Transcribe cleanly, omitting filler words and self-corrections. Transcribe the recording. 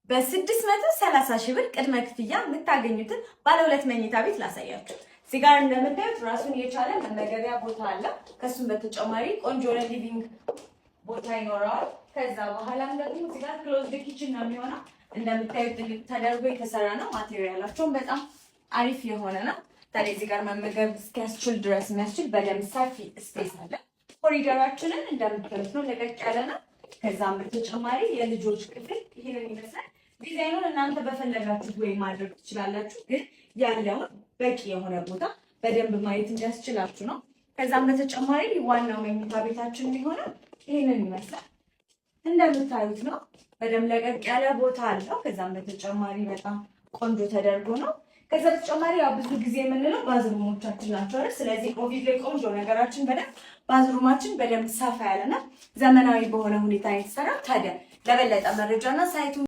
በ630 ሺህ ብር ቅድመ ክፍያ የምታገኙትን ባለ ሁለት መኝታ ቤት ላሳያችሁ። እዚህ ጋር እንደምታዩት ራሱን የቻለ መመገቢያ ቦታ አለ። ከሱም በተጨማሪ ቆንጆ living ቦታ ይኖረዋል። ከዛ በኋላም ደግሞ እዚህ ጋር closed kitchen ነው የሚሆነው። እንደምታዩት ተደርጎ የተሰራ ነው። Material ኣቸውን በጣም አሪፍ የሆነ ነው። ታዲያ እዚህ ጋር መመገብ እስኪያስችል ድረስ የሚያስችል በደንብ ሰፊ space አለ። ኮሪደራችንን እንደምታዩት ነው፣ ለቀቅ ያለ ነው። ከዛም በተጨማሪ የልጆች ክፍል ይህንን ይመስላል። ዲዛይኑን እናንተ በፈለጋችሁት ወይ ማድረግ ትችላላችሁ፣ ግን ያለውን በቂ የሆነ ቦታ በደንብ ማየት እንዲያስችላችሁ ነው። ከዛም በተጨማሪ ዋናው መኝታ ቤታችን የሚሆነው ይህንን ይመስላል። እንደምታዩት ነው። በደንብ ለቀቅ ያለ ቦታ አለው። ከዛም በተጨማሪ በጣም ቆንጆ ተደርጎ ነው። ከዛ በተጨማሪ ያው ብዙ ጊዜ የምንለው bathroom ኦቻችን ናቸው አይደል? ስለዚህ ኮቪድ ላይ ቆንጆ ነገራችን በደንብ bathroom ኣችን በደንብ ሰፋ ያለና ዘመናዊ በሆነ ሁኔታ የተሰራ። ታዲያ ለበለጠ መረጃና site ኡ